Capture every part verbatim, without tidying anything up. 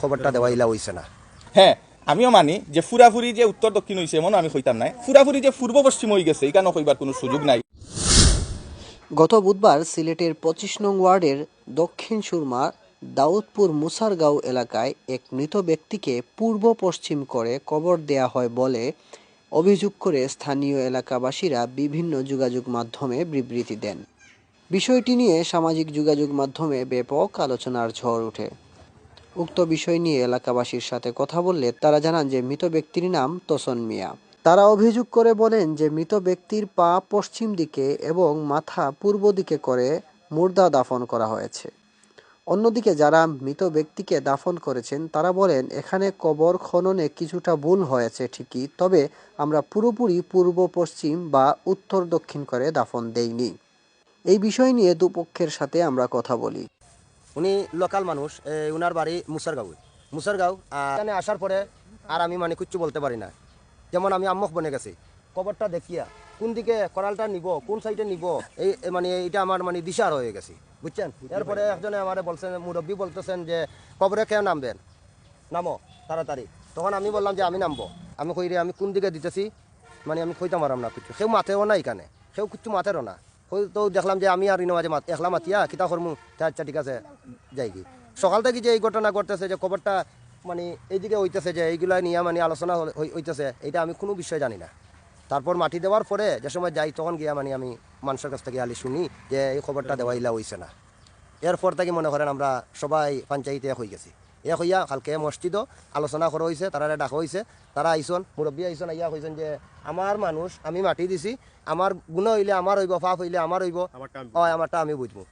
খবরটা দেওয়া ইলা অইছে না। হ্যাঁ, আমিও মানি যে পুরাপুরি যে উত্তর দক্ষিণ অইছে, এমনও আমি কইতাম নায়। পুরাপুরি যে পূর্ব পশ্চিম অই গেছে, ইখানও কইবার কুনু সুযোগ নাই। গত বুধবার সিলেটের পঁচিশ নং ওয়ার্ডের দক্ষিণ সুরমা দাউদপুর মুসারগাঁও এলাকায় এক মৃত ব্যক্তিকে পূর্ব পশ্চিম করে কবর দেয়া হয় বলে অভিযোগ করে স্থানীয় এলাকাবাসীরা বিভিন্ন যোগাযোগ মাধ্যমে বিবৃতি দেন। বিষয়টি নিয়ে সামাজিক যোগাযোগ মাধ্যমে ব্যাপক আলোচনার ঝড় ওঠে। উক্ত বিষয় নিয়ে এলাকাবাসীর সাথে কথা বললে তারা জানান যে মৃত ব্যক্তির নাম তোসন মিয়া। তারা অভিযোগ করে বলেন যে মৃত ব্যক্তির পা পশ্চিম দিকে এবং মাথা পূর্ব দিকে করে মুর্দা দাফন করা হয়েছে। অন্যদিকে যারা মৃত ব্যক্তিকে দাফন করেছেন তারা বলেন, এখানে কবর খননে কিছুটা ভুল হয়েছে ঠিকই, তবে আমরা পুরোপুরি পূর্ব পশ্চিম বা উত্তর দক্ষিণ করে দাফন দেইনি। এই বিষয় নিয়ে দুপক্ষের সাথে আমরা কথা বলি। উনি লোকাল মানুষ, এ, উনার বাড়ি মুসারগাঁও। মুসারগাঁও, আর এখানে আসার পরে আর আমি মানে কিচ্ছু বলতে পারি না। যেমন আমি আম্মক বনে গেছি, কবরটা দেখিয়া কোন দিকে করালটা নিব, কোন সাইডে নিব, এই এ, মানে এইটা আমার মানে দিশাহারা হয়ে গেছি, বুঝছেন? এরপরে একজনে আমারে বলছেন, মুরব্বী বলতেছেন যে, "কবরে কেউ নামবেন, নামো তাড়াতাড়ি।" তখন আমি বললাম যে, "আমি নামবো।" আমি কই রে, আমি কোন দিকে দিতেছি, মানে আমি কইতাম পারলাম না কিছু। কেউ মাতেও না এখানে, কেউ কিচ্ছু মাতেরও না। কই তো দেখলাম যে আমি আর ইনো মাঝে মাত-, একলা মাতিয়া কিতা করমু, তা আচ্ছা ঠিক আছে, যাই কি। সকাল থেকে যে এই ঘটনা ঘটতেছে, যে খবরটা মানে এইদিকে হইতেছে, যে এইগুলা নিয়ে মানে আলোচনা হল-, হই-, হইতেছে, এটা আমি কোনো বিষয়ে জানি না। তারপর মাটি দেওয়ার পরে যে সময় যাই, তখন গিয়া মানে আমি মানুষের কাছ থেকে খালি শুনি যে এই খবরটা দেওয়া ইলা হইছে না। এরপর থেকে মনে করেন আমরা সবাই পঞ্চায়েতে এক হয়ে গেছি। এক হইয়া কালকে মসজিদও আলোচনা করা হইছে, তারারে ডাকা হইছে, তারা আইছন, মুরব্বী আইছন, আইয়া কইছেন যে আমার মানুষ, আমি মাটি দিছি, আমার গুনাহ হইলে আমার হইব, পাপ হইলে আমার হইব, আমারটা আমি হয় আমারটা আমি বুঝবো।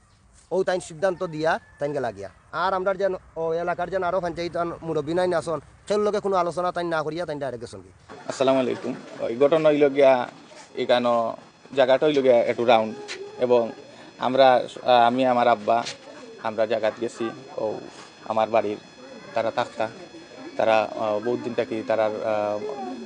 ও তাইন সিদ্ধান্ত দিয়া তাইন গেলা গিয়া। আর আমরা যেন ও এলাকার যেন আরো পঞ্চায়েত আন-, মুরব্বী নাইন আছন, কেউর লগে কোনো আলোচনা তাইন না করিয়া তাইন ডাইরেক্ট গেছন কি। আসসালামু আলাইকুম। ওই ঘটনা হইল গিয়া এখানো জায়গাটা হইল গিয়া একটু রাউন্ড, এবং আমরা, আহ, আমি আমার আব্বা, আমরা জায়গাত গেছি। ও আমার বাড়ির তারা থাকতা, তারা, আহ, বহুত দিন থাকি তারার, আহ,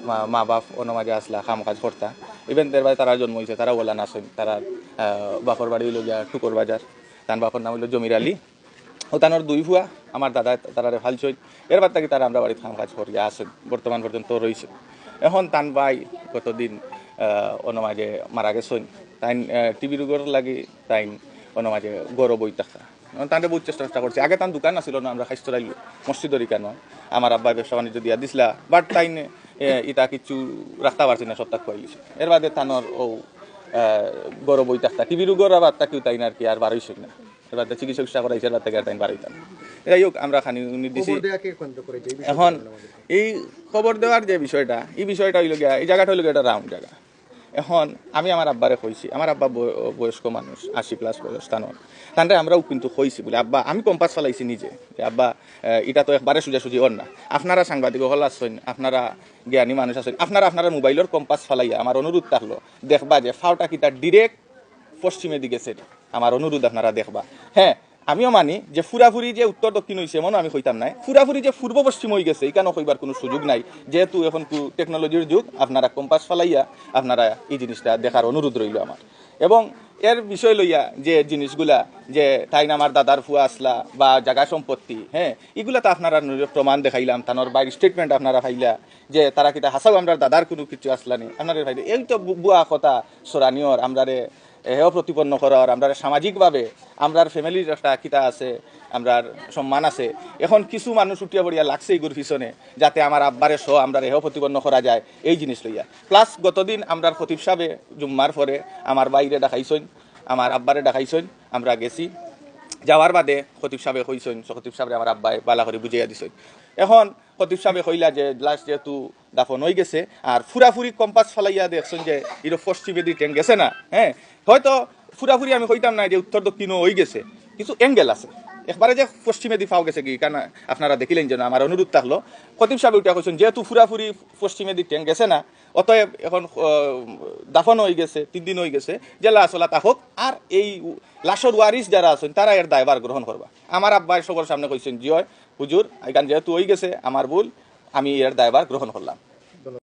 মা, মা বাপ অন্য মাঝে আসলা, কাম কাজ করতা। ইভেন এর বাদে তারা জন্ম হইছে, তারা ওলা না আছইন। তারা, আহ, বাপর বাড়ি হইল গিয়া টুকর বাজার, তান বাপর নাম হইল জমির আলী। ও তানোর দুই ফুয়া, আমার দাদা তারারে ফালছইন। এর বাদ থাকি তারা আমরা বাড়িত কাম কাজ করিয়া আছইন, বর্তমান পর্যন্ত রইছে। এখন তান ভাই গতদিন, আহ, অন্য মাঝে মারা গেছইন। তাইন, আহ, টিবি রোগর লাগি তাইন অন্য মাঝে ঘরো বই থাকতা। এখন তানরে বহুত চেষ্টা চেষ্টা করছি। আগে তান দোকান আছিল না, আমরা খাইস্তরাইল মসজিদর ইখানো। আমার আব্বায় ব্যবসা বাণিজ্য দিয়া দিছিলা, বাট তাইন, এ, ইটা কিচ্ছু রাখতা পারছি না, সবতা খুয়াইলিছি। এর বাদে তানোর ও, আহ, ঘরো বই থাকতা। টিবি রোগর আবার থাকিও তাইন আর কি আর বারইছইন না। এবার তো চিকিৎসা উৎসা করাইছে, এবার থেকে আর তাই বাড়াইতাম। যাই হোক, আমরা খানি উনি দিছি। খবর দেওয়াকে কেন্দ্র করে যে এই বিষয়টা এখন বললাম আমাদের। এই খবর দেওয়ার যে বিষয়টা, এই বিষয়টা হইল গিয়া, এই জায়গাটা হইল গিয়া একটা রাউন্ড জায়গা। এখন আমি আমার আব্বারে কইছি, আমার আব্বা বয়-, বয়স্ক মানুষ, আশি প্লাস বয়স তানোর। তানরে আমরাও কিন্তু কইছি বলে, "আব্বা, আমি কম্পাস ফালাইছি নিজে, যে আব্বা, আহ, এটা তো একবারে সোজাসুজি অর না। আপনারা সাংবাদিক হল আছইন, আপনারা জ্ঞানী মানুষ আছইন, আপনারা আপনারা মোবাইলর কম্পাস ফালাইয়া আমার অনুরোধ থাকলো, দেখবা যে ফাওটা কিতা ডিরেক্ট পশ্চিমেদি গেছে নি। আমার অনুরোধ আপনারা দেখবা।" হ্যাঁ, আমিও মানি যে পুরাপুরি যে উত্তর দক্ষিণ হইছে, এমনও আমি কইতাম নায়। পুরাপুরি যে পূর্ব পশ্চিম হই গেছে, ইখানও কইবার কোনো সুযোগ নাই। যেহেতু এখন কু-, টেকনোলজির যুগ, আপনারা কম্পাস ফালাইয়া আপনারা এই জিনিসটা দেখার অনুরোধ রইল আমার। এবং এর বিষয় লইয়া যে জিনিসগুলা, যে তাইন আমার দাদার ফুয়া আসলা বা জাগা সম্পত্তি, হ্যাঁ, ইগুলা তো আপনারা নিজে প্রমাণ দেখাইলাম, তানোর বাইর স্টেটমেন্ট আপনারা পাইলা যে তারা কিতা হাছাও আমরার দাদার কোনো কিছু আসলা নি, আপনারা পাইলে। এই তো বু-, বুয়া কথা ছড়ানিওর, আমরারে হেয় প্রতিপন্ন করার, আমরারে সামাজিকভাবে, আমরার ফ্যামিলির একটা কিতা আছে, আমরার সম্মান আছে। এখন কিছু মানুষ উঠিয়া পড়িয়া লাগছে ইগুর পিছনে, যাতে আমার আব্বারে সহ আমরারে হেয় প্রতিপন্ন করা যায়, এই জিনিস লইয়া। প্লাস গতদিন আমরার খতিব সাহেবে জুম্মার পরে আমার ভাইরে ডাকাইছইন, আমার আব্বারে ডাকাইছইন, আমরা গেছি। যাওয়ার বাদে খতিব সাহেবে কইছইন, খতিব সাহেবরে আমার আব্বায় বালা করি বুঝাইয়া দিছইন। এখন খতিব সাহেবে কইলা যে লাশ যেহেতু দাফন হই গেছে, আর পুরাপুরি কম্পাস ফালাইয়া দেখছইন যে ইরো পশ্চিমেদি ট্যাং গেছে না, হ্যাঁ, হয়তো পুরাপুরি আমি কইতাম না যে উত্তর দক্ষিণও হই গেছে, কিছু অ্যাঙ্গেল আছে। একবারে যে পশ্চিমেদি ফাও গেছে কি, কারণ আপনারা দেখিলেন যেন আমার অনুরোধ থাকলো, খতিব সাহেবে উঠে কইছইন যেহেতু পুরাপুরি পশ্চিমেদি ট্যাং গেছে না, অতএব এখন, আহ, দাফন হই গেছে, তিন দিন হই গেছে, যে লাশ ওলা তা হোক, আর এই লাশর ওয়ারিস যারা আছইন তারা এর দায়ভার গ্রহণ করবা। আমার আব্বায় সবার সামনে কইছইন, "জি অয় হুজুর, এখান যেহেতু হই গেছে আমার ভুল, আমি এর দায়ভার গ্রহণ করলাম।"